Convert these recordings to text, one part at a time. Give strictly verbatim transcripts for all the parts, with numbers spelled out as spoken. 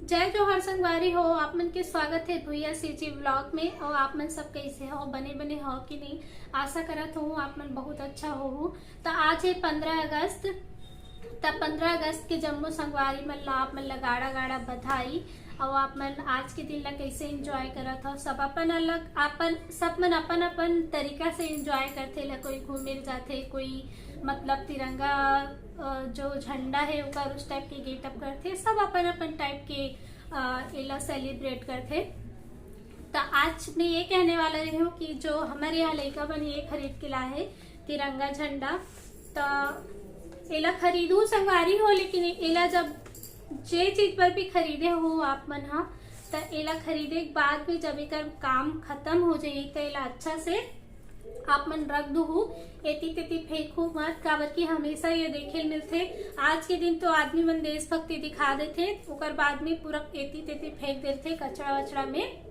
जय जोहार संगवारी हो, आप मन के स्वागत हे भुइया सीजी व्लॉग में। और आप मन सब कैसे हो, बने बने हो कि नहीं? आशा करत हूँ आप मन बहुत अच्छा होहू। त आज हे पंद्रह अगस्त, त पंद्रह अगस्त के जम्मो संगवारी मन ला, आप मन ला गाड़ा गाड़ा बधाई। और आप मन आज के दिन ला कैसे एंजॉय करत हो, सब अपन अलग, अपन, सब मन अपन अपन तरीका से एंजॉय करथे ला। कोई घूमे ल जाथे, कोई मतलब तिरंगा, अ, जो झंडा है ओकर उस टाइप के गेटअप करथे, सब अपन अपन टाइप के, अ, एला सेलिब्रेट करथे। त आज मैं ये कहने वाला रही हूँ कि जो हमारे यहाँ लइका मन ये खरीद के लाए है तिरंगा झंडा, त एला खरीदू संगवारी हो, लेकिन एला जब जे चीज पर भी खरीदे हो आप मन हा, त एला खरीदे के बाद में जब एकर काम खत्म हो जाही त एला अच्छा से आप मन रख दुहू, एती तेती फेंकू मत, काबर कि हमेशा ये देखे ल मिलथे। आज के दिन तो आदमी मन देशभक्ति दिखा देथे, ओकर बाद में पूरा एती तेती फेंक देथे कचरा वचरा में।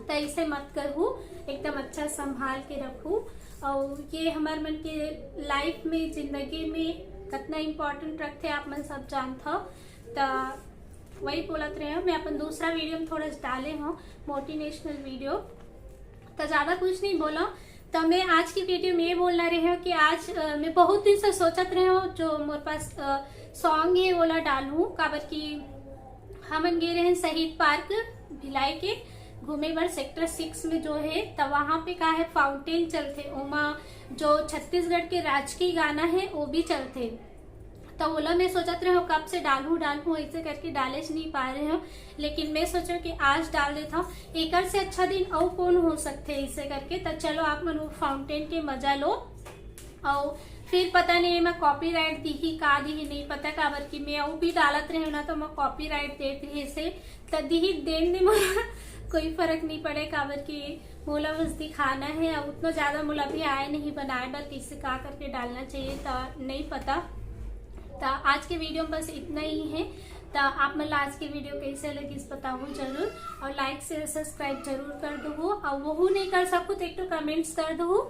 त इसे मत करहू, एकदम अच्छा संभाल के रखू। और ये हमर मन के लाइफ में, जिंदगी में कितना इम्पोर्टेंट रखथे, आप मन सब जानत हो। त वही बोलत रहे हो, मैं अपन दूसरा वीडियो में थोड़ा डाले हूँ मोटिवेशनल वीडियो, त ज्यादा कुछ नहीं बोला। त मैं आज की वीडियो में ये बोलना रहे हूँ कि आज, अ, मैं बहुत दिन से सोचत रहे हूँ जो मोर पास सॉन्ग है ओला डालूँ, काबर कि हमन गे रहे शहीद पार्क भिलाई के घूमे बर सेक्टर सिक्स में जो है, त वहाँ पे का है, फाउंटेन चलथे, ओमा जो छत्तीसगढ़ के राजकीय गाना है वो भी चलथे। त ओला मैं सोचत रहे हूँ कब से डालूँ डालूँ, ऐसे करके डाले च नहीं पा रहे हूँ, लेकिन मैं सोचो कि आज डाल देता हूँ। एकर से अच्छा दिन अउ कौन हो सकथे, ऐसे करके। त चलो आप मन वो फाउंटेन के मजा लो। और फिर पता नहीं मैं कॉपीराइट दीही का दीही नहीं पता, काबर कि मैं अउ भी डालत रहे ना तो मैं कॉपीराइट देत रहे से, त दीही देन दे मोला कोई फर्क नहीं पड़े, काबर कि मोला बस दिखाना है। और उतना ज्यादा मोला भी आए नहीं बनाए बर, किसे का करके डालना चाहिए त नहीं पता। त आज के वीडियो में बस इतना ही है। त आप मन ला आज के वीडियो कैसे लगिस बताहू जरूर, और लाइक से सब्सक्राइब जरूर कर दो। और वहू नहीं कर सकू तो एक तो कमेंट्स कर दो।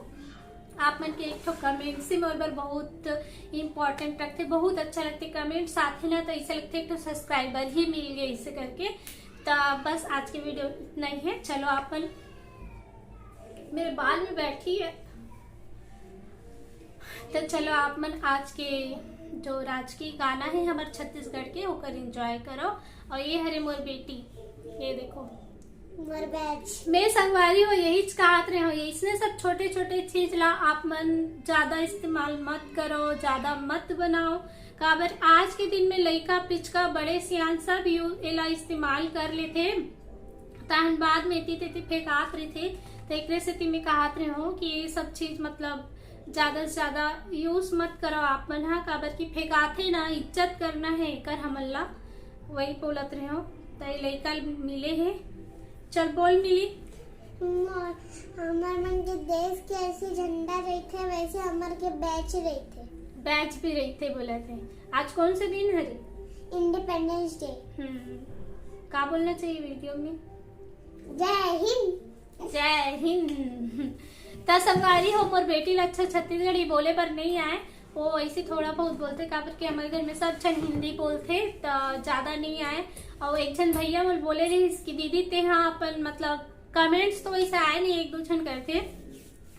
आप मन के एक ठो कमेंट से मोर बर बहुत इम्पोर्टेंट रखथे, बहुत अच्छा लगथे कमेंट। साथ ही ना तो ऐसे लगथे एक ठो सब्सक्राइबर ही मिल गए इसे करके। तो बस आज के वीडियो इतना ही है। चलो आप मन मेरे बाल में बैठी है, तो चलो आप मन आज के जो राजकीय गाना है हमारे छत्तीसगढ़ के, ओकर एंजॉय करो। और ये हरे मोर बेटी, ये देखो मोर बैच। मैं संगवारी हो यही कहत रहे हो, इसने सब छोटे छोटे चीज ला आप मन ज्यादा इस्तेमाल मत करो, ज्यादा मत बनाओ। काबर आज के दिन में लइका पिचका बड़े सियान सब यू एला इस्तेमाल कर लेथे, तहन बाद में एती तेती फेंकात रहिथे। तो एकरे सेती मैं कहत रहे हो कि ये सब चीज मतलब ज्यादा से ज्यादा यूज मत करो आप मन हा, काबर कि फेंकाथे ना, इज्जत करना है एकर हमन ला, वही बोलत रहे हो। तो ये लइका मिले है, चल बोल मिली। हमर मन के देश के ऐसे झंडा रहिथे, वैसे हमर के बैच रहिथे। बैच भी रहिथे बोलत हे। आज कौन से दिन हरे? Independence day. हम्म, का बोलना चाहिए वीडियो में? जय हिंद। जय हिंद। त संगवारी हो, मोर बेटी ला अच्छा छत्तीसगढ़ी बोले बर नहीं आए, वो ऐसे थोड़ा बहुत बोलथे, काबर के हमर घर में सब झन हिंदी बोलथे, त ज्यादा नहीं आए। और एक झन भैया मोर बोले रहिस कि दीदी तेहा अपन मतलब कमेंट्स तो वैसे आए नहीं, एक दो झन करथे,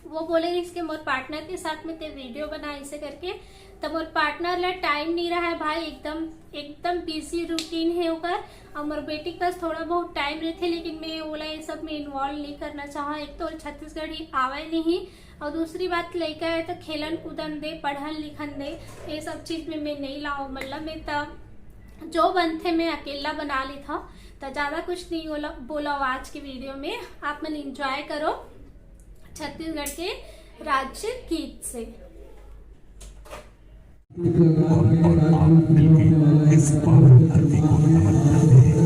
वो बोले रहिस कि मोर पार्टनर के साथ में ते वीडियो बना, ऐसे करके। त मोर पार्टनर ला टाइम नहीं रहा है भाई, एकदम एकदम बिजी रूटीन है ओकर। और मोर बेटी के पास थोड़ा बहुत टाइम रहिथे, लेकिन मैं ओला ये सब में इन्वॉल्व नहीं करना चाहा। एक तो छत्तीसगढ़ी आवे नहीं, और दूसरी बात लइका है तो खेलन कूदन दे, पढ़न लिखन दे, ये सब चीज में मैं नहीं लाऊं। मतलब मैं त जो बनथे मैं अकेला बना लेत हूँ, त ज्यादा कुछ नहीं बोला, बोला आज के वीडियो में। आप मन एंजॉय करो छत्तीसगढ़ के राज्य गीत से। इस पावन धरती को नमन करते हैं।